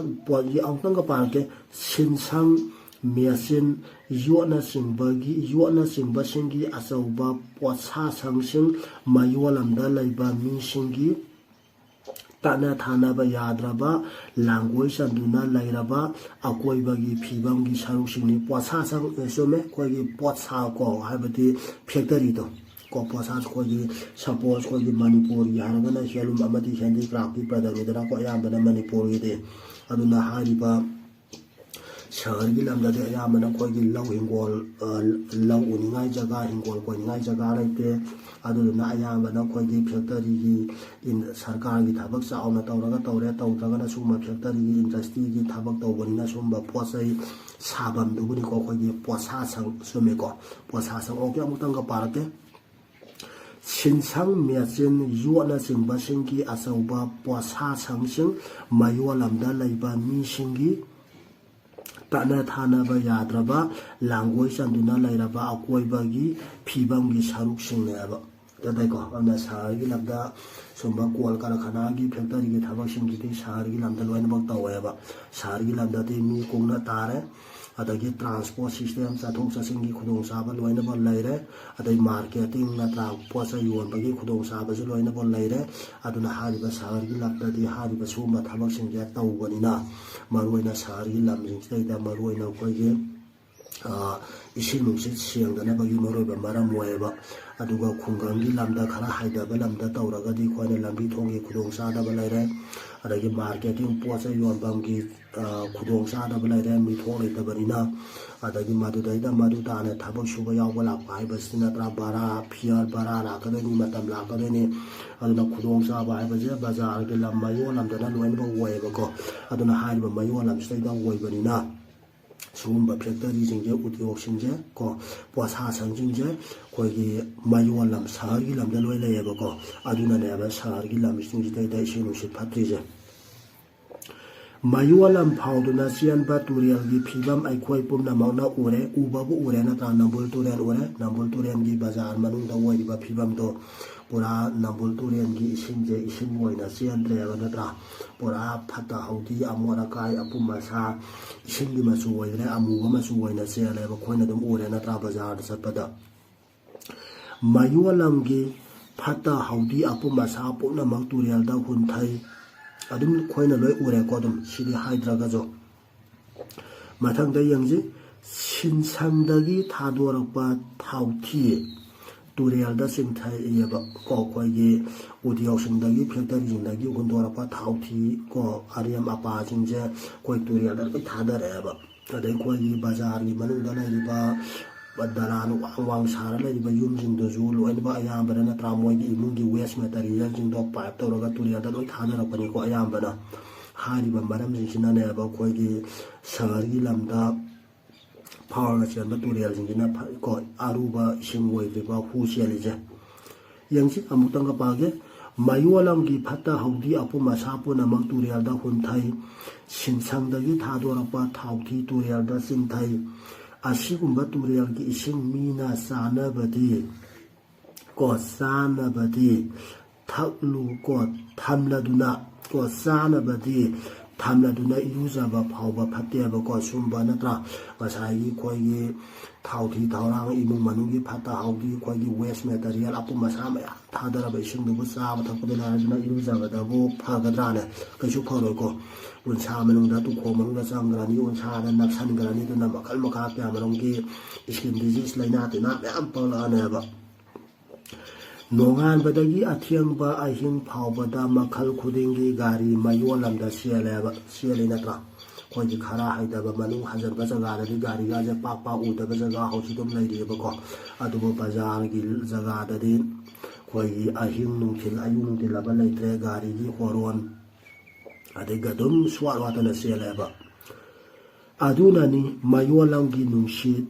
ꯄꯣꯠ, ꯑꯃꯨꯛꯇꯪꯒ ꯄꯥꯔꯛꯀꯦ꯫ ꯁꯤꯟꯁꯪ, ꯃꯦꯆꯤꯟ, ꯌꯣꯠꯅꯆꯤꯡꯕꯒꯤ, ꯌꯣꯠꯅꯆꯤꯡꯕꯁꯤꯡꯒꯤ ꯑꯆꯧꯕ ꯄꯣꯠꯁꯥꯁꯪꯁꯤꯡ, ꯃꯌꯣꯜ ꯑꯃꯗ ꯂꯩꯕ ꯃꯤꯁꯤꯡꯒꯤ ꯇꯠꯅ ꯊꯥꯅꯕ ꯌꯥꯗ꯭ꯔꯕ, ꯂꯥꯡꯒꯣꯏ ꯆꯟꯗꯨꯅ ꯂꯩꯔꯕ ꯑꯀꯣꯏꯕꯒꯤ ꯐꯤꯕꯝꯒꯤ ꯁꯔꯨꯛꯁꯤꯡꯅꯤ꯫ ꯄꯣꯠꯁꯥꯁꯪ, ꯑꯦ, ꯆꯨꯝꯃꯦ, ꯑꯩꯈꯣꯏꯒꯤ ꯄꯣꯠꯁꯥ ꯀꯣ ꯍꯥꯏꯕꯗꯤ ꯐꯦꯛꯇꯔꯤꯗꯣ ꯀꯣ, ꯄꯣꯠꯁꯥ ꯑꯩꯈꯣꯏꯒꯤ, ꯁꯄꯣꯁ ꯑꯩꯈꯣꯏꯒꯤ ꯃꯅꯤꯄꯨꯔꯒꯤ ꯍꯥꯏꯔꯒꯅ ꯍꯦꯟꯂꯨꯝ ꯑꯃꯗꯤ ꯍꯦꯟꯗꯤꯀ꯭ꯔꯥꯐꯀꯤ ꯄ꯭ꯔꯗꯛꯅꯤꯗꯅꯀꯣ, ꯑꯌꯥꯝꯕꯅ ꯃꯅꯤꯄꯨꯔꯒꯤꯗꯤ꯫ ꯑꯗꯨꯅ ꯍꯥꯏꯔꯤꯕ ꯁꯍꯔꯒꯤ ꯂꯝꯗꯗꯤ ꯑꯌꯥꯝꯕꯅ ꯑꯩꯈꯣꯏꯒꯤ ꯂꯧ ꯍꯤꯡꯒꯣꯜ, ꯑ, ꯂꯧ ꯎꯅꯤꯡꯉꯥꯏ ꯖꯒꯥ, ꯍꯤꯡꯒꯣꯜ ꯀꯣꯏꯅꯤꯡꯉꯥꯏ ꯖꯒꯥ ꯂꯩꯇꯦ꯫ ꯑꯗꯨꯗꯨꯅ ꯑꯌꯥꯝꯕꯅ ꯑꯩꯈꯣꯏꯒꯤ ꯐꯦꯛꯇꯔꯤꯒꯤ ꯏꯟ-, ꯁꯔꯀꯥꯔꯒꯤ ꯊꯕꯛ ꯆꯥꯎꯅ ꯇꯧꯔꯒ ꯇꯧꯔꯦ, ꯇꯧꯗ꯭ꯔꯒꯅ ꯁꯨꯝꯕ ꯐꯦꯛꯇꯔꯤꯒꯤ, ꯏꯟꯗꯁꯇ꯭ꯔꯤꯒꯤ ꯊꯕꯛ ꯇꯧꯕꯅꯤꯅ ꯁꯨꯝꯕ ꯄꯣꯠ ꯆꯩ ꯁꯥꯐꯝꯗꯨꯕꯨꯅꯤꯀꯣ ꯑꯩꯈꯣꯏꯒꯤ ꯄꯣꯠꯁꯥꯁꯪ, ꯆꯨꯝꯃꯤꯀꯣ, ꯄꯣꯠꯁꯥꯁꯪ꯫ ꯑꯣꯀꯦ, ꯑꯃꯨꯛꯇꯪꯒ ꯄꯥꯔꯛꯀꯦ꯫ ꯁꯤꯟꯁꯪ, ꯃꯦꯆꯤꯟ, ꯌꯣꯠꯅꯆꯤꯡꯕꯁꯤꯡꯒꯤ ꯑꯆꯧꯕ ꯄꯣꯠꯁꯥꯁꯪꯁꯤꯡ, ꯃꯌꯣꯜ ꯑꯃꯗ ꯂꯩꯕ ꯃꯤꯁꯤꯡꯒꯤ ꯇꯠꯅ ꯊꯥꯅꯕ ꯌꯥꯗ꯭ꯔꯕ, ꯂꯥꯡꯒꯣꯏ ꯆꯟꯗꯨꯅ ꯂꯩꯔꯕ ꯑꯀꯣꯏꯕꯒꯤ ꯐꯤꯕꯝꯒꯤ ꯁꯔꯨꯛꯁꯤꯡꯅꯦꯕ꯫ ꯑꯗꯨꯗꯩꯀꯣ, ꯑꯗꯨꯅ ꯁꯍꯔꯒꯤ ꯂꯝꯗ ꯁꯨꯝꯕ ꯀꯣꯜ ꯀꯔꯈꯅꯥꯒꯤ ꯐꯦꯛꯇꯔꯤꯒꯤ ꯊꯕꯛꯁꯤꯡꯁꯤꯗꯤ ꯁꯍꯔꯒꯤ ꯂꯝꯗ ꯂꯣꯏꯅꯃꯛ ꯇꯧꯋꯦꯕ꯫ ꯁꯍꯔꯒꯤ ꯂꯝꯗꯗꯤ ꯃꯤ ꯀꯨꯡꯅ ꯇꯥꯔꯦ, ꯑꯗꯒꯤ ꯇ꯭ꯔꯥꯟꯁꯄꯣꯔꯠ ꯁꯤꯁꯇꯦꯝ, ꯆꯠꯊꯣꯛ ꯆꯠꯁꯤꯟꯒꯤ ꯈꯨꯗꯣꯡꯆꯥꯕ ꯂꯣꯏꯅꯃꯛ ꯂꯩꯔꯦ, ꯑꯗꯩ ꯃꯥꯔꯀꯦꯇꯤꯡ ꯅꯠꯇ꯭ꯔꯥ, ꯄꯣꯠ ꯆꯩ ꯌꯣꯟꯕꯒꯤ ꯈꯨꯗꯣꯡꯆꯥꯕꯁꯨ ꯂꯣꯏꯅꯃꯛ ꯂꯩꯔꯦ꯫ ꯑꯗꯨꯅ ꯍꯥꯏꯔꯤꯕ ꯁꯍꯔꯒꯤ ꯂꯝꯗꯗꯤ ꯍꯥꯏꯔꯤꯕ ꯁꯤꯒꯨꯝꯕ ꯊꯕꯛꯁꯤꯡꯁꯦ ꯇꯧꯕꯅꯤꯅ, ꯃꯔꯨꯑꯣꯏꯅ ꯁꯍꯔꯒꯤ ꯂꯝꯁꯤꯡꯁꯤꯗꯩꯗ ꯃꯔꯨꯑꯣꯏꯅ ꯑꯩꯈꯣꯏꯒꯤ ꯏꯁꯤꯡ ꯅꯨꯡꯁꯤꯠ ꯁꯦꯡꯗꯅꯕꯒꯤ ꯃꯔꯨꯑꯣꯏꯕ ꯃꯔꯝ ꯑꯣꯏꯌꯦꯕ꯫ ꯑꯗꯨꯒ ꯈꯨꯡꯒꯪꯒꯤ ꯂꯝꯗ, ꯈꯔ ꯍꯥꯏꯊꯕ ꯂꯝꯗ ꯇꯧꯔꯒꯗꯤ ꯑꯩꯈꯣꯏꯅ ꯂꯝꯕꯤ ꯊꯣꯡꯒꯤ ꯈꯨꯗꯣꯡꯆꯥꯗꯕ ꯂꯩꯔꯦ, ꯑꯗꯒꯤ ꯃꯥꯔꯀꯦꯇꯤꯡ, ꯄꯣꯠ ꯆꯩ ꯌꯣꯟꯐꯝꯒꯤ ꯈꯨꯗꯣꯡꯆꯥꯗꯕ ꯂꯩꯔꯦ, ꯃꯤꯊꯣꯛ ꯂꯩꯇꯕꯅꯤꯅ꯫ ꯑꯗꯒꯤ ꯃꯗꯨꯗꯩꯗ ꯃꯗꯨ ꯇꯥꯅ ꯊꯕꯛ ꯁꯨꯕ ꯌꯥꯎꯕ ꯂꯥꯛꯄ ꯍꯥꯏꯕꯁꯤ ꯅꯠꯇ꯭ꯔꯥ, ꯚꯔꯥ, ꯐꯤꯌꯔ ꯚꯔꯥ ꯂꯥꯛꯀꯗꯣꯏꯅꯤ, ꯃꯇꯝ ꯂꯥꯛꯀꯗꯣꯏꯅꯤ꯫ ꯑꯗꯨꯅ ꯈꯨꯗꯣꯡꯆꯥꯕ ꯍꯥꯏꯕꯁꯦ ꯕꯖꯥꯔꯒꯤ ꯂꯝ ꯃꯌꯣꯜ ꯂꯝꯗꯅ ꯂꯣꯏꯅꯃꯛ ꯑꯣꯏꯌꯦꯕꯀꯣ꯫ ꯑꯗꯨꯅ ꯍꯥꯏꯔꯤꯕ ꯃꯌꯣꯜ ꯂꯝꯁꯤꯗꯩꯗ ꯑꯣꯏꯕꯅꯤꯅ, ꯁꯤꯒꯨꯝꯕ ꯐꯦꯛꯇꯔꯤꯁꯤꯡꯁꯦ, ꯎꯗꯤꯌꯣꯒꯁꯤꯡꯁꯦ ꯀꯣ, ꯄꯣꯠꯁꯥ ꯁꯪꯁꯤꯡꯁꯦ ꯑꯩꯈꯣꯏꯒꯤ ꯃꯌꯣꯜ ꯂꯝ, ꯁꯍꯔꯒꯤ ꯂꯝꯗ ꯂꯣꯏ ꯂꯩꯌꯦꯕꯀꯣ꯫ ꯑꯗꯨꯅꯅꯦꯕ ꯁꯍꯔꯒꯤ ꯂꯝꯁꯤꯡꯁꯤꯗꯩꯗ ꯏꯁꯤꯡ ꯅꯨꯡꯁꯤꯠ ꯐꯠꯇ꯭ꯔꯤꯁꯦ꯫ ꯃꯌꯣꯜ ꯂꯝ ꯐꯥꯎꯗꯨꯅ ꯆꯦꯟꯕ ꯇꯨꯔꯦꯜꯒꯤ ꯐꯤꯕꯝ ꯑꯩꯈꯣꯏ ꯄꯨꯝꯅꯃꯛꯅ ꯎꯔꯦ, ꯎꯕꯕꯨ ꯎꯔꯦ ꯅꯠꯇ꯭ꯔꯥ? ꯅꯝꯕꯨꯜ ꯇꯨꯔꯦꯜ ꯎꯔꯦ꯫ ꯅꯝꯕꯨꯜ ꯇꯨꯔꯦꯜꯒꯤ ꯕꯖꯥꯔ ꯃꯅꯨꯡꯗ ꯑꯣꯏꯔꯤꯕ ꯐꯤꯕꯝꯗꯣ, ꯄꯨꯔꯥ ꯅꯝꯕꯨꯜ ꯇꯨꯔꯦꯜꯒꯤ ꯏꯁꯤꯡꯁꯦ ꯏꯁꯤꯡ ꯑꯣꯏꯅ ꯆꯦꯟꯗ꯭ꯔꯦꯕ ꯅꯠꯇ꯭ꯔꯥ? ꯄꯨꯔꯥ ꯐꯠꯇ ꯍꯥꯎꯊꯤ, ꯑꯃꯣꯠ ꯑꯀꯥꯏ, ꯑꯄꯨꯝ ꯑꯁꯥ, ꯏꯁꯤꯡꯒꯤ ꯃꯆꯨ ꯑꯣꯏꯈ꯭ꯔꯦ, ꯑꯃꯨꯕ ꯃꯆꯨ ꯑꯣꯏꯅ ꯆꯦꯜꯂꯦꯕ, ꯑꯩꯈꯣꯏꯅ ꯑꯗꯨꯝ ꯎꯔꯦ ꯅꯠꯇ꯭ꯔꯥ? ꯕꯖꯥꯔꯗ ꯆꯠꯄꯗ ꯃꯌꯣꯜ ꯂꯝꯒꯤ ꯐꯠꯇ ꯍꯥꯎꯊꯤ, ꯑꯄꯨꯝ ꯑꯁꯥ ꯄꯨꯝꯅꯃꯛ ꯇꯨꯔꯦꯜꯗ ꯍꯨꯟꯊꯩ꯫ ꯑꯗꯨꯝ ꯑꯩꯈꯣꯏꯅ ꯂꯣꯏ ꯎꯔꯦꯀꯣ꯫ ꯑꯗꯨꯝ ꯁꯤꯗꯤ ꯍꯥꯏꯗ꯭ꯔꯒꯁꯨ, ꯃꯊꯪꯗ ꯌꯦꯡꯁꯤ꯫ ꯁꯤꯟꯁꯪꯗꯒꯤ ꯊꯥꯗꯣꯔꯛꯄ ꯊꯥꯎꯊꯤ ꯇꯨꯔꯦꯜꯗ ꯆꯤꯡꯊꯩꯑꯕ ꯀꯣ꯫ ꯑꯩꯈꯣꯏꯒꯤ ꯎꯗꯤꯌꯣꯒꯁꯤꯡꯗꯒꯤ, ꯐꯦꯛꯇꯔꯤꯁꯤꯡꯗꯒꯤ ꯍꯨꯟꯗꯣꯔꯛꯄ ꯊꯥꯎꯊꯤ ꯀꯣ, ꯑꯔꯦꯝ ꯑꯄꯥꯁꯤꯡꯁꯦ ꯑꯩꯈꯣꯏ ꯇꯨꯔꯦꯜꯗ ꯂꯣꯏ ꯊꯥꯗꯔꯛꯑꯦꯕ꯫ ꯑꯗꯩ ꯑꯩꯈꯣꯏꯒꯤ ꯕꯖꯥꯔꯒꯤ ꯃꯅꯨꯡꯗ ꯂꯩꯔꯤꯕ ꯗꯂꯥꯟ ꯋꯥꯡ ꯋꯥꯡ ꯁꯥꯔ ꯂꯩꯔꯤꯕ ꯌꯨꯝꯁꯤꯡꯗꯨꯁꯨ ꯂꯣꯏꯅꯃꯛ ꯑꯌꯥꯝꯕꯅ ꯅꯠꯇ꯭ꯔꯥ, ꯃꯣꯏꯒꯤ ꯏꯃꯨꯡꯒꯤ ꯋꯦꯁ ꯃꯦꯇꯔꯤꯌꯦꯜꯁꯤꯡꯗꯣ ꯄꯥꯏꯞ ꯇꯧꯔꯒ ꯇꯨꯔꯦꯜꯗ ꯂꯣꯏ ꯊꯥꯗꯔꯛꯄꯅꯤꯀꯣ꯫ ꯑꯌꯥꯝꯕꯅ ꯍꯥꯏꯔꯤꯕ ꯃꯔꯝꯁꯤꯡꯁꯤꯅꯅꯦꯕ ꯑꯩꯈꯣꯏꯒꯤ ꯁꯍꯔꯒꯤ ꯂꯝꯗ ꯐꯥꯎꯔꯒ ꯆꯦꯟꯕ ꯇꯨꯔꯦꯜꯁꯤꯡꯁꯤꯅ ꯐ-, ꯀꯣ, ꯑꯔꯨꯕ ꯏꯁꯤꯡ ꯑꯣꯏꯗ꯭ꯔꯤꯕ ꯍꯨ ꯆꯦꯜꯂꯤꯁꯦ꯫ ꯌꯦꯡꯁꯤ, ꯑꯃꯨꯛꯇꯪꯒ ꯄꯥꯒꯦ꯫ ꯃꯌꯣꯜ ꯂꯝꯒꯤ ꯐꯠꯇ ꯍꯥꯎꯊꯤ, ꯑꯄꯨꯝ ꯑꯁꯥ ꯄꯨꯝꯅꯃꯛ ꯇꯨꯔꯦꯜꯗ ꯍꯨꯟꯊꯩ꯫ ꯁꯤꯟꯁꯪꯗꯒꯤ ꯊꯥꯗꯣꯔꯛꯄ ꯊꯥꯎꯊꯤ ꯇꯨꯔꯦꯜꯗ ꯆꯤꯡꯊꯩ꯫ ꯑꯁꯤꯒꯨꯝꯕ ꯇꯨꯔꯦꯜꯒꯤ ꯏꯁꯤꯡ ꯃꯤꯅ ꯆꯥꯅꯕꯗꯤ ꯀꯣ, ꯆꯥꯅꯕꯗꯤ ꯊꯛꯂꯨ ꯀꯣ, ꯊꯝꯂꯗꯨꯅ ꯀꯣ, ꯆꯥꯅꯕꯗꯤ ꯊꯝꯂꯗꯨꯅ ꯏꯔꯨꯖꯕ ꯐꯥꯎꯕ ꯐꯠꯇꯦꯕꯀꯣ꯫ ꯁꯨꯝꯕ ꯅꯠꯇ꯭ꯔꯥ, ꯉꯁꯥꯏꯒꯤ ꯑꯩꯈꯣꯏꯒꯤ ꯊꯥꯎ ꯊꯤ ꯊꯧꯔꯥꯡ, ꯏꯃꯨꯡ ꯃꯅꯨꯡꯒꯤ ꯐꯠꯇ ꯍꯥꯎꯗꯤ, ꯑꯩꯈꯣꯏꯒꯤ ꯋꯦꯁ ꯃꯦꯇꯔꯤꯌꯦꯜ ꯑꯄꯨꯝ ꯑꯁꯥ ꯃꯌꯥꯝ ꯊꯥꯗꯔꯕ ꯏꯁꯤꯡꯗꯨꯕꯨ ꯆꯥꯕ ꯊꯛꯄꯗ ꯂꯥꯏꯔꯗꯨꯅ ꯏꯔꯨꯖꯕꯗꯕꯨ ꯐꯒꯗ꯭ꯔꯥꯅꯦ? ꯀꯩꯁꯨ ꯐꯔꯣꯏꯀꯣ꯫ ꯎꯟꯁꯥ ꯃꯅꯨꯡꯗ, ꯇꯨꯈꯣꯡ ꯃꯅꯨꯡꯗ ꯆꯪꯈ꯭ꯔꯅꯤ, ꯎꯟꯁꯥꯗ ꯅꯞꯁꯟꯈ꯭ꯔꯅꯤ꯫ ꯑꯗꯨꯅ ꯃꯈꯜ ꯃꯈꯥ ꯀꯌꯥ ꯃꯔꯨꯝꯒꯤ ꯏꯁꯀꯤꯟ ꯗꯤꯖꯤꯁ, ꯂꯥꯏꯅꯥ ꯇꯤꯟꯅꯥ ꯃꯌꯥꯝ ꯄꯛꯂꯛꯑꯅꯦꯕ꯫ ꯅꯣꯡꯉꯥꯟꯕꯗꯒꯤ ꯑꯊꯦꯡꯕ ꯑꯍꯤꯡ ꯐꯥꯎꯕꯗ ꯃꯈꯜ ꯈꯨꯗꯤꯡꯒꯤ ꯒꯥꯔꯤ ꯃꯌꯣꯜ ꯑꯃꯗ ꯆꯦꯜꯂꯦꯕ꯫ ꯆꯦꯜꯂꯤ ꯅꯠꯇ꯭ꯔꯥ? ꯑꯩꯈꯣꯏꯒꯤ ꯈꯔ ꯍꯩꯇꯕ, ꯃꯅꯨꯡ ꯍꯟꯖꯤꯟꯕ ꯖꯒꯥꯗꯗꯤ ꯒꯥꯔꯤꯒꯥꯁꯦ ꯄꯥꯛ ꯄꯥꯛ ꯎꯗꯕ ꯖꯒꯥ ꯍꯧꯖꯤꯛ ꯑꯗꯨꯝ ꯂꯩꯔꯤꯑꯕꯀꯣ꯫ ꯑꯗꯨꯕꯨ ꯕꯖꯥꯔꯒꯤ ꯖꯒꯥꯗꯗꯤ ꯑꯩꯈꯣꯏꯒꯤ ꯑꯍꯤꯡ ꯅꯨꯡꯊꯤꯜ, ꯑꯌꯨꯛ ꯅꯨꯡꯊꯤꯜ ꯑꯃ ꯂꯩꯇ꯭ꯔꯦ, ꯒꯥꯔꯤꯒꯤ ꯍꯣꯔꯣꯟ ꯑꯗꯒꯤ ꯑꯗꯨꯝ ꯁ꯭ꯋꯥꯠ ꯋꯥꯠꯇꯅ ꯆꯦꯜꯂꯦꯕ꯫ ꯑꯗꯨꯅꯅꯤ ꯃꯌꯣꯜꯂꯝꯒꯤ ꯅꯨꯡꯁꯤꯠ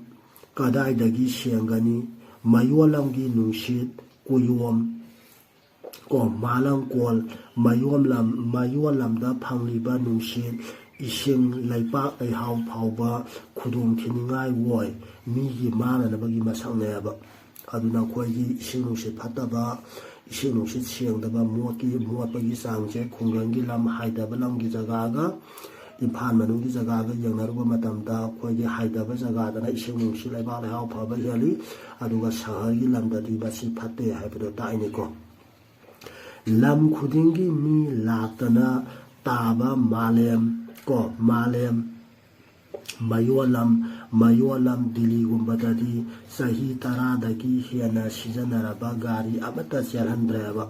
ꯀꯗꯥꯏꯗꯒꯤ ꯁꯦꯡꯒꯅꯤ? ꯃꯌꯣꯜꯂꯝꯒꯤ ꯅꯨꯡꯁꯤꯠ, ꯀꯨꯌꯣꯝ, ꯀꯣ, ꯃꯥꯂꯪꯀꯣꯜ, ꯃꯌꯣꯜꯂꯝ, ꯃꯌꯣꯜꯂꯝꯗ ꯐꯪꯂꯤꯕ ꯅꯨꯡꯁꯤꯠ, ꯏꯁꯤꯡ, ꯂꯩꯄꯥꯛ ꯂꯩꯍꯥꯎ ꯐꯥꯎꯕ ꯈꯨꯗꯣꯡ ꯊꯤꯅꯤꯡꯉꯥꯏ ꯑꯣꯏ, ꯃꯤꯒꯤ ꯃꯥꯡꯅꯅꯕꯒꯤ ꯃꯁꯛꯅꯦꯕ꯫ ꯑꯗꯨꯅ ꯑꯩꯈꯣꯏꯒꯤ ꯏꯁꯤꯡ ꯅꯨꯡꯁꯤꯠ ꯐꯠꯇꯕ, ꯏꯁꯤꯡ ꯅꯨꯡꯁꯤꯠ ꯁꯦꯡꯗꯕ, ꯃꯣꯠꯀꯤ, ꯃꯣꯠꯄꯒꯤ ꯆꯥꯡꯁꯦ ꯈꯨꯡꯒꯪꯒꯤ ꯂꯝ, ꯍꯥꯏꯗꯕ ꯂꯝꯒꯤ ꯖꯒꯥꯒ ꯏꯝꯐꯥꯜ ꯃꯅꯨꯡꯒꯤ ꯖꯒꯥꯒ ꯌꯦꯡꯅꯔꯨꯕ ꯃꯇꯝꯗ, ꯑꯩꯈꯣꯏꯒꯤ ꯍꯥꯏꯗꯕ ꯖꯒꯥꯗꯅ ꯏꯁꯤꯡ ꯅꯨꯡꯁꯤꯠ ꯂꯩꯕꯥꯛ ꯂꯩꯍꯥꯎ ꯐꯕ ꯍꯦꯜꯂꯤ, ꯑꯗꯨꯒ ꯁꯍꯔꯒꯤ ꯂꯝꯗꯗꯤ ꯃꯁꯤ ꯐꯠꯇꯦ ꯍꯥꯏꯕꯗꯣ ꯇꯥꯛꯏꯅꯤꯀꯣ꯫ ꯂꯝ ꯈꯨꯗꯤꯡꯒꯤ ꯃꯤ ꯂꯥꯛꯇꯅ ꯇꯥꯕ ꯃꯥꯂꯦꯝ, ꯀꯣ, ꯃꯥꯂꯦꯝ ꯃꯌꯣꯜꯂꯝ, ꯃꯌꯣꯜꯂꯝ ꯗꯤꯜꯂꯤꯒꯨꯝꯕꯗꯗꯤ ꯆꯍꯤ ꯇꯔꯥꯗꯒꯤ ꯍꯦꯟꯅ ꯁꯤꯖꯤꯟꯅꯔꯕ ꯒꯥꯔꯤ ꯑꯃꯠꯇ ꯆꯦꯜꯍꯟꯗ꯭ꯔꯦꯕ꯫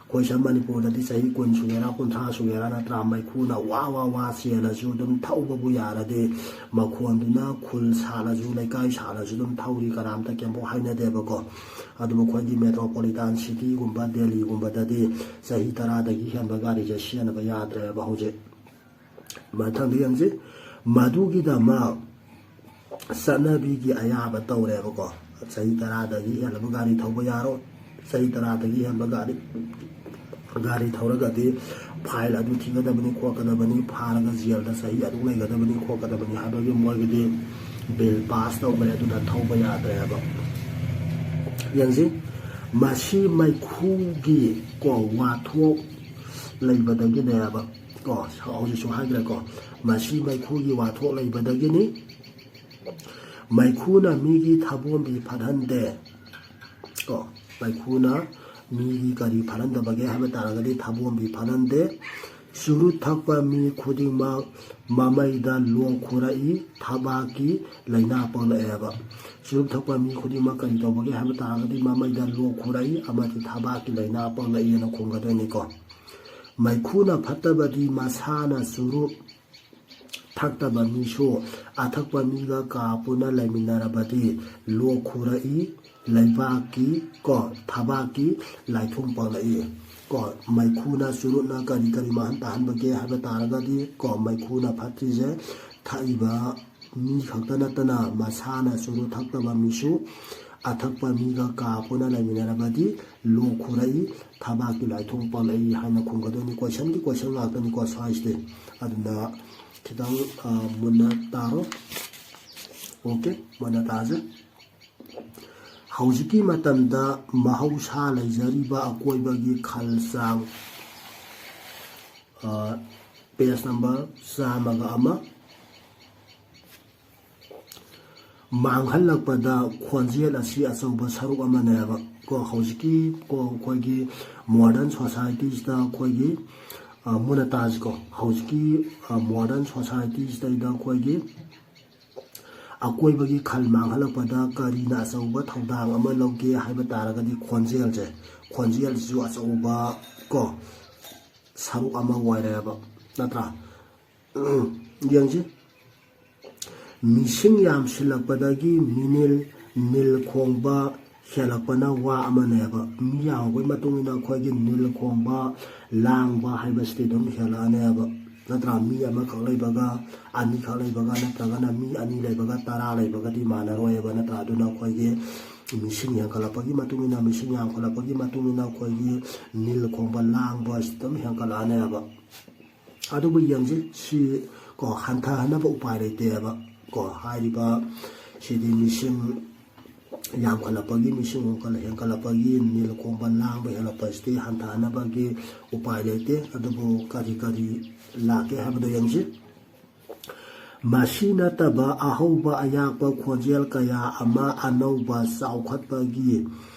ꯑꯩꯈꯣꯏ ꯁꯝ ꯃꯅꯤꯄꯨꯔꯗꯗꯤ ꯆꯍꯤ ꯀꯨꯟ ꯁꯨꯒꯦꯔꯥ, ꯀꯨꯟꯊ꯭ꯔꯥ ꯁꯨꯒꯦꯔꯥ, ꯅꯠꯇ꯭ꯔꯥ, ꯃꯩꯈꯨꯅ ꯋꯥ ꯋꯥ ꯋꯥ ꯆꯦꯜꯂꯁꯨ ꯑꯗꯨꯝ ꯊꯧꯕꯕꯨ ꯌꯥꯔꯗꯤ, ꯃꯈꯣꯟꯗꯨꯅ ꯈꯨꯜ ꯁꯥꯜꯂꯁꯨ, ꯂꯩꯀꯥꯏ ꯁꯥꯜꯂꯁꯨ ꯑꯗꯨꯝ ꯊꯧꯔꯤ, ꯀꯅꯥꯝꯇ ꯀꯩꯝꯐꯥꯎ ꯍꯥꯏꯅꯗꯦꯕꯀꯣ꯫ ꯑꯗꯨꯕꯨ ꯑꯩꯈꯣꯏꯒꯤ ꯃꯦꯇ꯭ꯔꯣꯄꯣꯂꯤꯇꯥꯟ ꯁꯤꯇꯤꯒꯨꯝꯕ ꯗꯦꯜꯂꯤꯒꯨꯝꯕꯗꯗꯤ ꯆꯍꯤ ꯇꯔꯥꯗꯒꯤ ꯍꯦꯟꯕ ꯒꯥꯔꯤꯁꯦ ꯁꯤꯖꯤꯟꯅꯕ ꯌꯥꯗ꯭ꯔꯦꯕ ꯍꯧꯖꯤꯛ꯫ ꯃꯊꯪꯗ ꯌꯦꯡꯁꯤ꯫ ꯃꯗꯨꯒꯤꯗꯃꯛ ꯆꯠꯅꯕꯤꯒꯤ ꯑꯌꯥꯕ ꯇꯧꯔꯦꯕꯀꯣ꯫ ꯆꯍꯤ ꯇꯔꯥꯗꯒꯤ ꯍꯦꯜꯂꯕ ꯒꯥꯔꯤ ꯊꯧꯕ ꯌꯥꯔꯣꯏ, ꯆꯍꯤ ꯇꯔꯥꯗꯒꯤ ꯍꯦꯟꯕ ꯒꯥꯔꯤ, ꯒꯥꯔꯤ ꯊꯧꯔꯒꯗꯤ ꯐꯥꯏꯜ ꯑꯗꯨ ꯊꯤꯒꯗꯕꯅꯤ, ꯈꯣꯠꯀꯗꯕꯅꯤ, ꯐꯥꯔꯒ ꯖꯦꯜꯗ ꯆꯍꯤ ꯑꯗꯨꯛ ꯂꯩꯒꯗꯕꯅꯤ, ꯈꯣꯠꯀꯗꯕꯅꯤ ꯍꯥꯏꯕꯒꯤ ꯃꯣꯏꯒꯤꯗꯤ ꯕꯤꯜ ꯄꯥꯁ ꯇꯧꯈ꯭ꯔꯦ꯫ ꯑꯗꯨꯅ ꯊꯧꯕ ꯌꯥꯗ꯭ꯔꯦꯕ꯫ ꯌꯦꯡꯁꯤ, ꯃꯁꯤ ꯃꯩꯈꯨꯒꯤ, ꯀꯣ, ꯋꯥꯊꯣꯛ ꯂꯩꯕꯗꯒꯤꯅꯦꯕ꯫ ꯀꯣ, ꯍꯧꯖꯤꯛꯁꯨ ꯍꯥꯏꯈ꯭ꯔꯦꯀꯣ, ꯃꯁꯤ ꯃꯩꯈꯨꯒꯤ ꯋꯥꯊꯣꯛ ꯂꯩꯕꯗꯒꯤꯅꯤ꯫ ꯃꯩꯈꯨꯅ ꯃꯤꯒꯤ ꯊꯥꯕꯣꯝꯕꯤ ꯐꯠꯍꯟꯗꯦ꯫ ꯀꯣ, ꯃꯩꯈꯨꯅ ꯃꯤꯒꯤ ꯀꯔꯤ ꯐꯠꯍꯟꯗꯕꯒꯦ ꯍꯥꯏꯕ ꯇꯥꯔꯒꯗꯤ ꯊꯥꯕꯣꯝꯕꯤ ꯐꯠꯍꯟꯗꯦ꯫ ꯆꯨꯔꯨꯞ ꯊꯛꯄ ꯃꯤ ꯈꯨꯗꯤꯡꯃꯛ ꯃꯃꯩꯗ ꯂꯣꯛ ꯈꯨꯔꯛꯏ, ꯊꯕꯥꯛꯀꯤ ꯂꯥꯏꯅꯥ ꯄꯣꯛꯂꯛꯑꯦꯕ꯫ ꯆꯨꯔꯨꯞ ꯊꯛꯄ ꯃꯤ ꯈꯨꯗꯤꯡꯃꯛ ꯀꯔꯤ ꯇꯧꯕꯒꯦ ꯍꯥꯏꯕ ꯇꯥꯔꯒꯗꯤ ꯃꯃꯩꯗ ꯂꯣꯛ ꯈꯨꯔꯛꯏ ꯑꯃꯗꯤ ꯊꯕꯥꯛꯀꯤ ꯂꯥꯏꯅꯥ ꯄꯣꯛꯂꯛꯏꯅ ꯈꯨꯝꯒꯗꯣꯏꯅꯤꯀꯣ꯫ ꯃꯩꯈꯨꯅ ꯐꯠꯇꯕꯗꯤ ꯃꯁꯥꯅ ꯆꯨꯔꯨꯞ ꯊꯛꯇꯕ ꯃꯤꯁꯨ ꯑꯊꯛꯄ ꯃꯤꯒ ꯀꯥ ꯄꯨꯟꯅ ꯂꯩꯃꯤꯟꯅꯔꯕꯗꯤ ꯂꯣꯛ ꯈꯨꯔꯛꯏ, ꯂꯩꯕꯥꯛꯀꯤ ꯀꯣ, ꯊꯕꯥꯛꯀꯤ ꯂꯥꯏꯊꯨꯡ ꯄꯣꯛꯂꯛꯏ꯫ ꯀꯣ, ꯃꯩꯈꯨꯅ ꯆꯨꯔꯨꯞꯅ ꯀꯔꯤ ꯀꯔꯤ ꯃꯥꯡꯍꯟ ꯇꯥꯍꯟꯕꯒꯦ ꯍꯥꯏꯕ ꯇꯥꯔꯒꯗꯤ ꯀꯣ, ꯃꯩꯈꯨꯅ ꯐꯠꯇ꯭ꯔꯤꯁꯦ ꯊꯛꯏꯕ ꯃꯤ ꯈꯛꯇ ꯅꯠꯇꯅ ꯃꯁꯥꯅ ꯆꯨꯔꯨꯞ ꯊꯛꯇꯕ ꯃꯤꯁꯨ ꯑꯊꯛꯄ ꯃꯤꯒ ꯀꯥ ꯄꯨꯟꯅ ꯂꯩꯃꯤꯟꯅꯔꯕꯗꯤ ꯂꯣꯛ ꯈꯨꯔꯛꯏ, ꯊꯕꯥꯛꯀꯤ ꯂꯥꯏꯊꯨꯡ ꯄꯣꯛꯂꯛꯏ ꯍꯥꯏꯅ ꯈꯨꯝꯒꯗꯣꯏꯅꯤ꯫ ꯀꯣꯏꯁꯟꯒꯤ ꯀꯣꯏꯁꯟ ꯉꯥꯛꯇꯅꯤꯀꯣ ꯁ꯭ꯋꯥꯏꯁꯤꯗꯤ꯫ ꯑꯗꯨꯅ ꯈꯤꯇꯪ, ꯑ, ꯃꯨꯟꯅ ꯇꯥꯔꯣ꯫ ꯑꯣꯀꯦ, ꯃꯨꯟꯅ ꯇꯥꯁꯦ꯫ ꯍꯧꯖꯤꯛꯀꯤ ꯃꯇꯝꯗ ꯃꯍꯧꯁꯥ ꯂꯩꯖꯔꯤꯕ ꯑꯀꯣꯏꯕꯒꯤ ꯈꯜ ꯆꯥꯡ, ꯑ, ꯄꯦꯖ ꯅꯝꯕꯔ ꯆꯥꯝꯃꯒ ꯑꯃ꯫ ꯃꯥꯡꯍꯜꯂꯛꯄꯗ ꯈꯣꯟꯖꯦꯜ ꯑꯁꯤ ꯑꯆꯧꯕ ꯁꯔꯨꯛ ꯑꯃꯅꯦꯕ꯫ ꯀꯣ, ꯍꯧꯖꯤꯛꯀꯤ ꯀꯣ, ꯑꯩꯈꯣꯏꯒꯤ ꯃꯣꯗꯔꯟ ꯁꯣꯁꯥꯏꯇꯤꯁꯤꯗ ꯑꯩꯈꯣꯏꯒꯤ, ꯑ, ꯃꯨꯟꯅ ꯇꯥꯁꯤꯀꯣ, ꯍꯧꯖꯤꯛꯀꯤ, ꯑ, ꯃꯣꯗꯔꯟ ꯁꯣꯁꯥꯏꯇꯤꯁꯤꯗꯩꯗ ꯑꯩꯈꯣꯏꯒꯤ ꯑꯀꯣꯏꯕꯒꯤ ꯈꯜ ꯃꯥꯡꯍꯜꯂꯛꯄꯗ ꯀꯔꯤꯅ ꯑꯆꯧꯕ ꯊꯧꯗꯥꯡ ꯑꯃ ꯂꯧꯒꯦ ꯍꯥꯏꯕ ꯇꯥꯔꯒꯗꯤ ꯈꯣꯟꯖꯦꯜꯁꯦ, ꯈꯣꯟꯖꯦꯜꯁꯤꯁꯨ ꯑꯆꯧꯕ ꯀꯣ ꯁꯔꯨꯛ ꯑꯃ ꯑꯣꯏꯔꯦꯕ, ꯅꯠꯇ꯭ꯔꯥ? ꯌꯦꯡꯁꯤ, ꯃꯤꯁꯤꯡ ꯌꯥꯝꯁꯤꯜꯂꯛꯄꯗꯒꯤ ꯃꯤꯅꯤꯜ, ꯅꯤꯜ ꯈꯣꯡꯕ ꯍꯦꯜꯂꯛꯄꯅ ꯋꯥ ꯑꯃꯅꯦꯕ꯫ ꯃꯤ ꯌꯥꯝꯃꯛꯄꯒꯤ ꯃꯇꯨꯡ ꯏꯟꯅ ꯑꯩꯈꯣꯏꯒꯤ ꯅꯤꯜ ꯈꯣꯡꯕ, ꯂꯥꯡꯕ ꯍꯥꯏꯕꯁꯤꯗꯤ ꯑꯗꯨꯝ ꯍꯦꯜꯂꯛꯑꯅꯦꯕ, ꯅꯠꯇ꯭ꯔꯥ? ꯃꯤ ꯑꯃꯈꯛ ꯂꯩꯕꯒ, ꯑꯅꯤꯈꯛ ꯂꯩꯕꯒ, ꯅꯠꯇ꯭ꯔꯒꯅ ꯃꯤ ꯑꯅꯤ ꯂꯩꯕꯒ ꯇꯔꯥ ꯂꯩꯕꯒꯗꯤ ꯃꯥꯟꯅꯔꯣꯏꯕ, ꯅꯠꯇ꯭ꯔꯥ? ꯑꯗꯨꯅ ꯑꯩꯈꯣꯏꯒꯤ ꯃꯤꯁꯤꯡ ꯍꯦꯟꯒꯠꯂꯛꯄꯒꯤ ꯃꯇꯨꯡ ꯏꯟꯅ, ꯃꯤꯁꯤꯡ ꯌꯥꯝꯈꯠꯂꯛꯄꯒꯤ ꯃꯇꯨꯡ ꯏꯟꯅ ꯑꯩꯈꯣꯏꯒꯤ ꯅꯤꯜ ꯈꯣꯡꯕ, ꯂꯥꯡꯕ ꯑꯁꯤ ꯑꯗꯨꯝ ꯍꯦꯟꯒꯠꯂꯛꯑꯅꯦꯕ꯫ ꯑꯗꯨꯕꯨ ꯌꯦꯡꯁꯤ, ꯁꯤ ꯀꯣ ꯍꯟꯊꯍꯟꯅꯕ ꯎꯄꯥꯏ ꯂꯩꯇꯦꯕ꯫ ꯀꯣ ꯍꯥꯏꯔꯤꯕ ꯁꯤꯗꯤ ꯃꯤꯁꯤꯡ ꯌꯥꯝꯈꯠꯂꯛꯄꯒꯤ, ꯃꯤꯁꯤꯡ ꯍꯦꯟꯒꯠꯂꯛꯄꯒꯤ, ꯅꯤꯜ ꯈꯣꯡꯕ ꯂꯥꯡꯕ ꯍꯦꯜꯂꯛꯄꯁꯤꯗꯤ ꯍꯟꯊꯍꯟꯅꯕꯒꯤ ꯎꯄꯥꯏ ꯂꯩꯇꯦ꯫ ꯑꯗꯨꯕꯨ ꯀꯔꯤ ꯀꯔꯤ ꯂꯥꯛꯀꯦ ꯍꯥꯏꯕꯗꯣ ꯌꯦꯡꯁꯤ꯫ ꯃꯁꯤ ꯅꯠꯇꯕ ꯑꯍꯧꯕ ꯑꯌꯥꯛꯄ ꯈꯣꯟꯖꯦꯜ ꯀꯌꯥ ꯑꯃ ꯑꯅꯧꯕ ꯆꯥꯎꯈꯠꯄꯒꯤ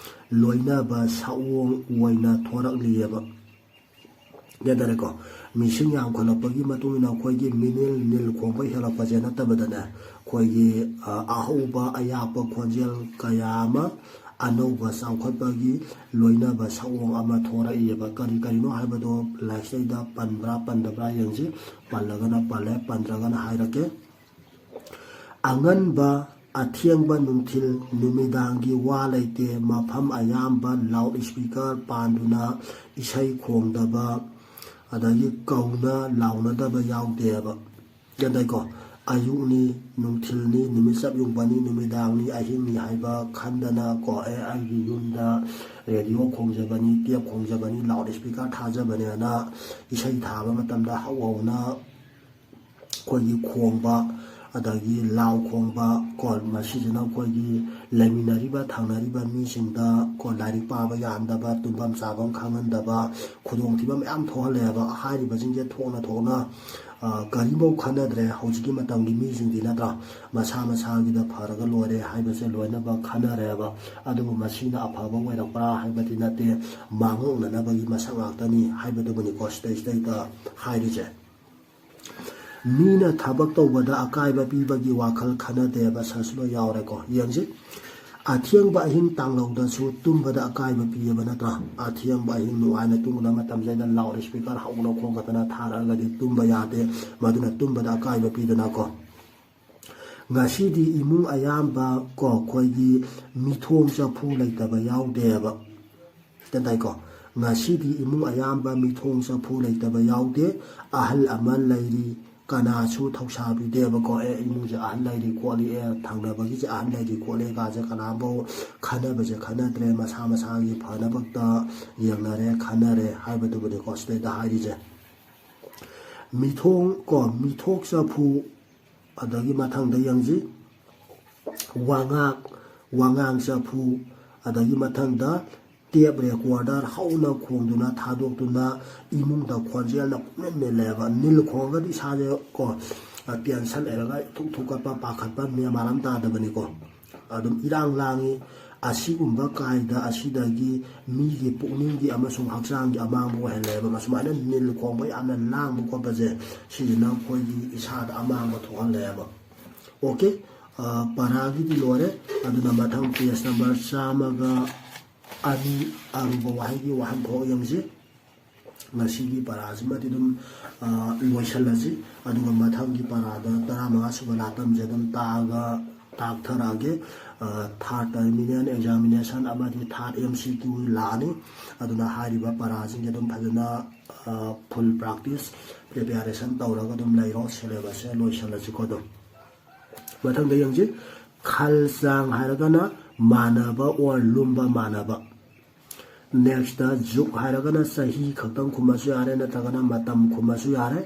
ꯂꯣꯏꯅꯕ ꯁꯛꯑꯣꯡ ꯑꯣꯏꯅ ꯊꯣꯔꯛꯂꯤꯑꯕ꯫ ꯒ꯭ꯌꯥꯟ ꯇꯥꯔꯦꯀꯣ? ꯃꯤꯁꯤꯡ ꯌꯥꯝꯈꯠꯂꯛꯄꯒꯤ ꯃꯇꯨꯡ ꯏꯟꯅ ꯑꯩꯈꯣꯏꯒꯤ ꯃꯤꯅꯤꯜ ꯅꯤꯜ ꯈꯣꯡꯕ ꯍꯦꯜꯂꯛꯄꯁꯦ ꯅꯠꯇꯕꯗꯅꯦ, ꯑꯩꯈꯣꯏꯒꯤ, ꯑ, ꯑꯍꯧꯕ ꯑꯌꯥꯛꯄ ꯈꯣꯟꯖꯦꯜ ꯀꯌꯥ ꯑꯃ ꯑꯅꯧꯕ ꯆꯥꯎꯈꯠꯄꯒꯤ ꯂꯣꯏꯅꯕ ꯁꯛꯑꯣꯡ ꯑꯃ ꯊꯣꯔꯛꯏꯑꯕ꯫ ꯀꯔꯤ ꯀꯔꯤꯅꯣ ꯍꯥꯏꯕꯗꯣ ꯂꯥꯏꯔꯤꯛꯁꯤꯗꯩꯗ ꯄꯟꯕ꯭ꯔꯥ ꯄꯟꯗꯕ꯭ꯔꯥ ꯌꯦꯡꯁꯤ꯫ ꯄꯜꯂꯒꯅ ꯄꯜꯂꯦ, ꯄꯟꯗ꯭ꯔꯒꯅ ꯍꯥꯏꯔꯛꯀꯦ꯫ ꯑꯉꯟꯕ, ꯑꯊꯦꯡꯕ ꯅꯨꯡꯊꯤꯜ, ꯅꯨꯃꯤꯗꯥꯡꯒꯤ ꯋꯥ ꯂꯩꯇꯦ꯫ ꯃꯐꯝ ꯑꯌꯥꯝꯕ ꯂꯥꯎꯠ ꯁ꯭ꯄꯤꯀꯔ ꯄꯥꯟꯗꯨꯅ ꯏꯁꯩ ꯈꯣꯡꯗꯕ, ꯑꯗꯒꯤ ꯀꯧꯅ ꯂꯥꯎꯅꯗꯕ ꯌꯥꯎꯗꯦꯕ꯫ ꯒ꯭ꯌꯥꯟ ꯇꯥꯏꯀꯣ? ꯑꯌꯨꯛꯅꯤ, ꯅꯨꯡꯊꯤꯜꯅꯤ, ꯅꯨꯃꯤꯠ ꯆꯞ ꯌꯨꯡꯕꯅꯤ, ꯅꯨꯃꯤꯗꯥꯡꯅꯤ, ꯑꯍꯤꯡꯅꯤ ꯍꯥꯏꯕ ꯈꯟꯗꯅ ꯀꯣ, ꯑꯦ, ꯑꯩꯒꯤ ꯌꯨꯝꯗ ꯔꯦꯗꯤꯑꯣ ꯈꯣꯡꯖꯕꯅꯤ, ꯇꯦꯞ ꯈꯣꯡꯖꯕꯅꯤ, ꯂꯥꯎꯠ ꯁ꯭ꯄꯤꯀꯔ ꯊꯥꯖꯕꯅꯦꯅ ꯏꯁꯩ ꯊꯥꯕ ꯃꯇꯝꯗ ꯍꯧ ꯍꯧꯅ ꯑꯩꯈꯣꯏꯒꯤ ꯈꯣꯡꯕ, ꯑꯗꯒꯤ ꯂꯥꯎ ꯈꯣꯡꯕ ꯀꯣ, ꯃꯁꯤꯁꯤꯅ ꯑꯩꯈꯣꯏꯒꯤ ꯂꯩꯃꯤꯟꯅꯔꯤꯕ, ꯊꯪꯅꯔꯤꯕ ꯃꯤꯁꯤꯡꯗ ꯀꯣ, ꯂꯥꯏꯔꯤꯛ ꯄꯥꯕ ꯌꯥꯍꯟꯗꯕ, ꯇꯨꯝꯐꯝ ꯆꯥꯐꯝ ꯈꯪꯍꯟꯗꯕ, ꯈꯨꯗꯣꯡꯊꯤꯕ ꯃꯌꯥꯝ ꯊꯣꯛꯍꯜꯂꯦꯕ꯫ ꯍꯥꯏꯔꯤꯕꯁꯤꯡꯁꯦ ꯊꯣꯛꯅ ꯊꯣꯛꯅ, ꯑ, ꯀꯔꯤꯐꯧ ꯈꯟꯅꯗ꯭ꯔꯦ ꯍꯧꯖꯤꯛꯀꯤ ꯃꯇꯝꯒꯤ ꯃꯤꯁꯤꯡꯗꯤ, ꯅꯠꯇ꯭ꯔꯥ? ꯃꯁꯥ ꯃꯁꯥꯒꯤꯗ ꯐꯔꯒ ꯂꯣꯏꯔꯦ ꯍꯥꯏꯕꯁꯦ ꯂꯣꯏꯅꯃꯛ ꯈꯟꯅꯔꯦꯕ꯫ ꯑꯗꯨꯕꯨ ꯃꯁꯤꯅ ꯑꯐꯕ ꯑꯣꯏꯔꯛꯄ꯭ꯔꯥ ꯍꯥꯏꯕꯗꯤ ꯅꯠꯇꯦ, ꯃꯥꯡꯑꯣꯛꯅꯅꯕꯒꯤ ꯃꯁꯛ ꯉꯥꯛꯇꯅꯤ ꯍꯥꯏꯕꯗꯨꯕꯨꯅꯤꯀꯣ ꯁꯤꯗꯩꯁꯤꯗꯩꯗ ꯍꯥꯏꯔꯤꯁꯦ꯫ ꯃꯤꯅ ꯊꯕꯛ ꯇꯧꯕꯗ ꯑꯀꯥꯏꯕ ꯄꯤꯕꯒꯤ ꯋꯥꯈꯜ ꯈꯟꯅꯗꯦꯕ, ꯁꯤꯁꯨ ꯂꯣꯏ ꯌꯥꯎꯔꯦꯀꯣ꯫ ꯌꯦꯡꯁꯤ, ꯑꯊꯦꯡꯕ ꯑꯍꯤꯡ ꯇꯥꯡꯂꯧꯗꯁꯨ ꯇꯨꯝꯕꯗ ꯑꯀꯥꯏꯕ ꯄꯤꯌꯦꯕ, ꯅꯠꯇ꯭ꯔꯥ? ꯑꯊꯦꯡꯕ ꯑꯍꯤꯡ ꯅꯨꯡꯉꯥꯏꯅ ꯇꯨꯝꯒꯗꯕ ꯃꯇꯝꯁꯤꯗ ꯂꯥꯎꯠ ꯁ꯭ꯄꯤꯀꯔ ꯍꯧꯅ ꯈꯣꯡꯒꯠꯇꯅ ꯊꯥꯔꯛꯑꯒꯗꯤ ꯇꯨꯝꯕ ꯌꯥꯗꯦ, ꯃꯗꯨꯅ ꯇꯨꯝꯕꯗ ꯑꯀꯥꯏꯕ ꯄꯤꯗꯅꯀꯣ꯫ ꯉꯁꯤꯗꯤ ꯏꯃꯨꯡ ꯑꯌꯥꯝꯕ ꯀꯣ, ꯑꯩꯈꯣꯏꯒꯤ ꯃꯤꯊꯣꯡ ꯆꯐꯨ ꯂꯩꯇꯕ ꯌꯥꯎꯗꯦꯕ꯫ ꯒ꯭ꯌꯥꯟ ꯇꯥꯏꯀꯣ? ꯉꯁꯤꯗꯤ ꯏꯃꯨꯡ ꯑꯌꯥꯝꯕ ꯃꯤꯊꯣꯡ ꯆꯐꯨ ꯂꯩꯇꯕ ꯌꯥꯎꯗꯦ꯫ ꯑꯍꯜ ꯑꯃ ꯂꯩꯔꯤ, ꯀꯅꯥꯁꯨ ꯊꯧꯁꯥꯕꯤꯗꯦꯕꯀꯣ꯫ ꯑꯦ, ꯏꯃꯨꯡꯁꯦ ꯑꯍꯜ ꯂꯩꯔꯤ ꯈꯣꯠꯂꯤ, ꯑꯦ, ꯊꯪꯅꯕꯒꯤꯁꯦ ꯑꯍꯜ ꯂꯩꯔꯤ ꯈꯣꯠꯂꯤ ꯀꯥꯁꯦ ꯀꯅꯥꯝꯐꯥꯎ ꯈꯟꯅꯕꯁꯦ ꯈꯟꯅꯗ꯭ꯔꯦ, ꯃꯁꯥ ꯃꯁꯥꯒꯤ ꯐꯅꯕꯛꯇ ꯌꯦꯡꯅꯔꯦ, ꯈꯟꯅꯔꯦ ꯍꯥꯏꯕꯗꯨꯕꯨꯅꯤꯀꯣ ꯁꯤꯗꯩꯗ ꯍꯥꯏꯔꯤꯁꯦ꯫ ꯃꯤꯊꯣꯡ ꯀꯣ, ꯃꯤꯊꯣꯛ ꯆꯐꯨ, ꯑꯗꯒꯤ ꯃꯊꯪꯗ ꯌꯦꯡꯁꯤ, ꯋꯥꯉꯥꯛ, ꯋꯥꯉꯥꯡ ꯆꯐꯨ, ꯑꯗꯒꯤ ꯃꯊꯪꯗ ꯇꯦꯞ ꯔꯦꯀꯣꯔꯗꯔ ꯍꯧꯅ ꯈꯣꯡꯗꯨꯅ ꯊꯥꯗꯣꯛꯇꯨꯅ ꯏꯃꯨꯡꯗ ꯈꯣꯟꯖꯦꯜꯅ ꯄꯨꯡꯅꯤꯜ ꯅꯤꯜꯂꯦꯕ꯫ ꯅꯤꯜ ꯈꯣꯡꯉꯒꯗꯤ ꯏꯁꯥꯁꯦ ꯀꯣ, ꯇꯦꯟꯁꯟ ꯂꯩꯔꯒ ꯊꯨꯛ ꯊꯨꯛꯀꯠꯄ, ꯄꯥꯈꯠꯄ, ꯃꯦꯟ ꯃꯥꯟ ꯑꯃ ꯇꯥꯗꯕꯅꯤꯀꯣ꯫ ꯑꯗꯨꯝ ꯏꯔꯥꯡ ꯂꯥꯡꯉꯤ꯫ ꯑꯁꯤꯒꯨꯝꯕ ꯀꯥꯏꯗ ꯑꯁꯤꯗꯒꯤ ꯃꯤꯒꯤ ꯄꯨꯛꯅꯤꯡꯒꯤ ꯑꯃꯁꯨꯡ ꯍꯛꯆꯥꯡꯒꯤ ꯑꯃꯥꯡꯕ ꯑꯣꯏꯍꯜꯂꯦꯕ꯫ ꯃꯁꯨꯃꯥꯏꯅ ꯅꯤꯜ ꯈꯣꯡꯕ, ꯌꯥꯝꯅ ꯂꯥꯡꯕ ꯈꯣꯠꯄꯁꯦ, ꯁꯤꯁꯤꯅ ꯑꯩꯈꯣꯏꯒꯤ ꯏꯁꯥꯗ ꯑꯃꯥꯡꯕ ꯊꯣꯛꯍꯜꯂꯦꯕ꯫ ꯑꯣꯀꯦ, ꯑ, ꯄꯔꯥꯒꯤꯗꯤ ꯂꯣꯏꯔꯦ꯫ ꯑꯗꯨꯅ ꯃꯊꯪ ꯄꯦꯖ ꯅꯝꯕꯔ ꯆꯥꯝꯃꯒ ꯑꯅꯤ, ꯑꯔꯨꯕ ꯋꯥꯍꯩꯒꯤ ꯋꯥꯍꯟꯊꯣꯛ ꯌꯦꯡꯁꯤ꯫ ꯉꯁꯤꯒꯤ ꯄꯔꯥꯁꯤꯃꯗꯤ ꯑꯗꯨꯝ, ꯑ, ꯂꯣꯏꯁꯤꯜꯂꯁꯤ꯫ ꯑꯗꯨꯒ ꯃꯊꯪꯒꯤ ꯄꯔꯥꯗ ꯇꯔꯥꯃꯉꯥ ꯁꯨꯕ ꯂꯥꯇꯝꯁꯦ ꯑꯗꯨꯝ ꯇꯥꯛꯑꯒ ꯇꯥꯛꯊꯔꯛꯑꯒꯦ꯫ ꯑ, ꯊꯥꯔꯠ ꯇꯔꯃꯤꯅꯦꯜ ꯑꯦꯛꯖꯥꯃꯤꯅꯦꯁꯟ ꯑꯃꯗꯤ ꯊꯥꯔꯠ ꯑꯦꯝ ꯁꯤ ꯀ꯭ꯌꯨ ꯂꯥꯛꯑꯅꯤ꯫ ꯑꯗꯨꯅ ꯍꯥꯏꯔꯤꯕ ꯄꯔꯥꯁꯤꯡꯁꯦ ꯑꯗꯨꯝ ꯐꯖꯅ, ꯑ, ꯐꯨꯜ ꯄ꯭ꯔꯥꯛꯇꯤꯁ, ꯄ꯭ꯔꯤꯄꯦꯔꯦꯁꯟ ꯇꯧꯔꯒ ꯑꯗꯨꯝ ꯂꯩꯔꯣ꯫ ꯁꯤꯂꯦꯕꯁꯁꯦ ꯂꯣꯏꯁꯤꯜꯂꯁꯤꯀꯣ ꯑꯗꯨꯝ꯫ ꯃꯊꯪꯗ ꯌꯦꯡꯁꯤ꯫ ꯈꯜ ꯆꯥꯡ ꯍꯥꯏꯔꯒꯅ ꯃꯥꯟꯅꯕ ꯑꯣꯔ ꯂꯨꯝꯕ ꯃꯥꯟꯅꯕ꯫ ꯅꯦꯛꯁꯇ ꯖꯨꯛ ꯍꯥꯏꯔꯒꯅ ꯆꯍꯤ ꯈꯛꯇꯪ ꯈꯨꯝꯃꯁꯨ ꯌꯥꯔꯦ, ꯅꯠꯇ꯭ꯔꯒꯅ ꯃꯇꯝ ꯈꯨꯝꯃꯁꯨ ꯌꯥꯔꯦ꯫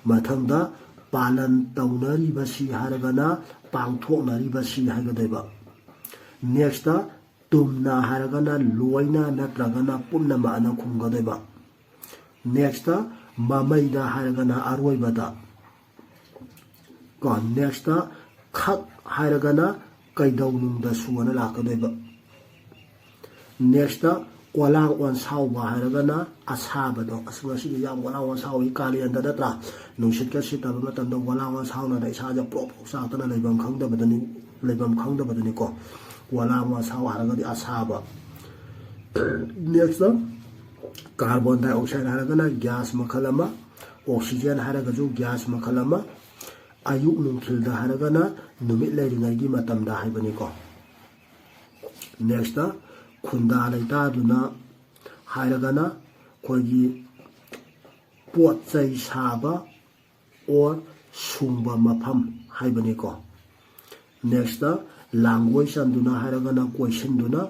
ꯃꯊꯪꯗ ꯄꯥꯂꯟ ꯇꯧꯅꯔꯤꯕꯁꯤ ꯍꯥꯏꯔꯒꯅ ꯄꯥꯡꯊꯣꯛꯅꯔꯤꯕꯁꯤ ꯍꯥꯏꯒꯗꯣꯏꯕ꯫ ꯅꯦꯛꯁꯇ ꯇꯨꯝꯅ ꯍꯥꯏꯔꯒꯅ ꯂꯣꯏꯅ ꯅꯠꯇ꯭ꯔꯒꯅ ꯄꯨꯝꯅꯃꯛ ꯑꯅ ꯈꯨꯝꯒꯗꯣꯏꯕ꯫ ꯅꯦꯛꯁꯇ ꯃꯃꯩꯗ ꯍꯥꯏꯔꯒꯅ ꯑꯔꯣꯏꯕꯗ꯫ ꯀꯣ, ꯅꯦꯛꯁꯇ ꯈꯛ ꯍꯥꯏꯔꯒꯅ ꯀꯩꯗꯧꯅꯨꯡꯗꯁꯨ ꯑꯅ ꯂꯥꯛꯀꯗꯣꯏꯕ꯫ ꯅꯦꯛꯁꯇ ꯋꯥꯂꯥꯡ ꯑꯣꯟꯁꯥꯎꯕ ꯍꯥꯏꯔꯒꯅ ꯑꯁꯥꯕꯗꯣ꯫ ꯑꯁ, ꯉꯁꯤꯗꯤ ꯌꯥꯝ ꯋꯥꯂꯥꯡ ꯑꯣꯟꯁꯥꯎꯏ, ꯀꯥꯂꯦꯟꯗ ꯅꯠꯇ꯭ꯔꯥ? ꯅꯨꯡꯁꯤꯠꯀ ꯁꯤꯠꯇꯕ ꯃꯇꯝꯗ ꯋꯥꯂꯥꯡ ꯑꯣꯟꯁꯥꯎꯅꯗ ꯏꯁꯥꯁꯦ ꯄ꯭ꯔꯣꯞ ꯄ꯭ꯔꯣꯞ ꯆꯥꯛꯇꯅ ꯂꯩꯐꯝ ꯈꯪꯗꯕꯗꯅꯤ, ꯂꯩꯐꯝ ꯈꯪꯗꯕꯗꯨꯅꯤꯀꯣ꯫ ꯋꯥꯂꯥꯡ ꯑꯣꯟꯁꯥꯎ ꯍꯥꯏꯔꯒꯗꯤ ꯑꯁꯥꯕ꯫ ꯅꯦꯛꯁꯇ ꯀꯥꯔꯕꯣꯟ ꯗꯥꯏꯑꯣꯛꯁꯥꯏꯗ ꯍꯥꯏꯔꯒꯅ ꯒ꯭ꯌꯥꯁ ꯃꯈꯜ ꯑꯃ, ꯑꯣꯛꯁꯤꯖꯦꯟ ꯍꯥꯏꯔꯒꯁꯨ ꯒ꯭ꯌꯥꯁ ꯃꯈꯜ ꯑꯃ, ꯑꯌꯨꯛ ꯅꯨꯡꯊꯤꯜꯗ ꯍꯥꯏꯔꯒꯅ ꯅꯨꯃꯤꯠ ꯂꯩꯔꯤꯉꯩꯒꯤ ꯃꯇꯝꯗ ꯍꯥꯏꯕꯅꯤꯀꯣ꯫ ꯅꯦꯛꯁꯇ ꯈꯨꯟꯗꯥ ꯂꯩꯇꯥꯗꯨꯅ ꯍꯥꯏꯔꯒꯅ ꯑꯩꯈꯣꯏꯒꯤ ꯄꯣꯠ ꯆꯩ ꯁꯥꯕ ꯑꯣꯔ ꯁꯨꯡꯕ ꯃꯐꯝ ꯍꯥꯏꯕꯅꯤꯀꯣ꯫ ꯅꯦꯛꯁꯇ ꯂꯥꯡꯒꯣꯏ ꯆꯟꯗꯨꯅ ꯍꯥꯏꯔꯒꯅ ꯀꯣꯏꯁꯤꯟꯗꯨꯅ,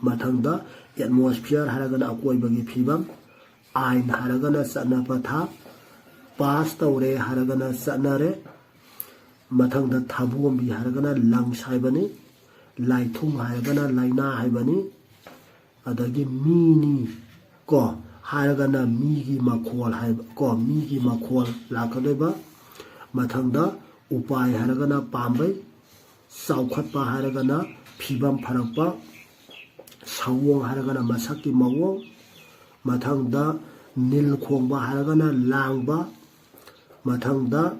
ꯃꯊꯪꯗ ꯑꯦꯠꯃꯣꯁꯐꯤꯌꯔ ꯍꯥꯏꯔꯒꯅ ꯑꯀꯣꯏꯕꯒꯤ ꯐꯤꯕꯝ, ꯑꯥꯏꯟ ꯍꯥꯏꯔꯒꯅ ꯆꯠꯅ ꯄꯊꯥꯞ, ꯄꯥꯁ ꯇꯧꯔꯦ ꯍꯥꯏꯔꯒꯅ ꯆꯠꯅꯔꯦ, ꯃꯊꯪꯗ ꯊꯥꯕꯣꯝꯕꯤ ꯍꯥꯏꯔꯒꯅ ꯂꯪꯁ ꯍꯥꯏꯕꯅꯤ꯫ ꯂꯥꯏꯊꯨꯡ ꯍꯥꯏꯔꯒꯅ ꯂꯥꯏꯅꯥ ꯍꯥꯏꯕꯅꯤ꯫ ꯑꯗꯒꯤ ꯃꯤꯅꯤ ꯀꯣ ꯍꯥꯏꯔꯒꯅ ꯃꯤꯒꯤ ꯃꯈꯣꯜ ꯍꯥꯏꯕ ꯀꯣ, ꯃꯤꯒꯤ ꯃꯈꯣꯜ ꯂꯥꯛꯀꯗꯣꯏꯕ꯫ ꯃꯊꯪꯗ ꯎꯄꯥꯏ ꯍꯥꯏꯔꯒꯅ ꯄꯥꯝꯕꯩ, ꯆꯥꯎꯈꯠꯄ ꯍꯥꯏꯔꯒꯅ ꯐꯤꯕꯝ ꯐꯔꯛꯄ, ꯁꯑꯣꯡ ꯍꯥꯏꯔꯒꯅ ꯃꯁꯛꯀꯤ ꯃꯑꯣꯡ, ꯃꯊꯪꯗ ꯅꯤꯜ ꯈꯣꯡꯕ ꯍꯥꯏꯔꯒꯅ ꯂꯥꯡꯕ, ꯃꯊꯪꯗ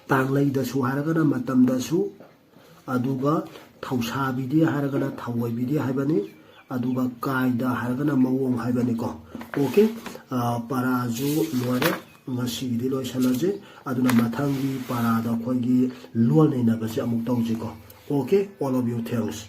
ꯇꯥꯡꯂꯩꯗꯁꯨ ꯍꯥꯏꯔꯒꯅ ꯃꯇꯝꯗꯁꯨ, ꯑꯗꯨꯒ ꯊꯧꯁꯥꯕꯤꯗꯦ ꯍꯥꯏꯔꯒꯅ ꯊꯧꯑꯣꯏꯕꯤꯗꯦ ꯍꯥꯏꯕꯅꯤ, ꯑꯗꯨꯒ ꯀꯥꯏꯗ ꯍꯥꯏꯔꯒꯅ ꯃꯑꯣꯡ ꯍꯥꯏꯕꯅꯤꯀꯣ꯫ ꯑꯣꯀꯦ, ꯄꯔꯥꯁꯨ ꯂꯣꯏꯔꯦ, ꯉꯁꯤꯒꯤꯗꯤ ꯂꯣꯏꯁꯤꯜꯂꯁꯤ꯫ ꯑꯗꯨꯅ ꯃꯊꯪꯒꯤ ꯄꯔꯥꯗ ꯑꯩꯈꯣꯏꯒꯤ ꯂꯣꯜ ꯅꯩꯅꯕꯁꯦ ꯑꯃꯨꯛ ꯇꯧꯁꯤꯀꯣ꯫ Okay, all of you, thanks.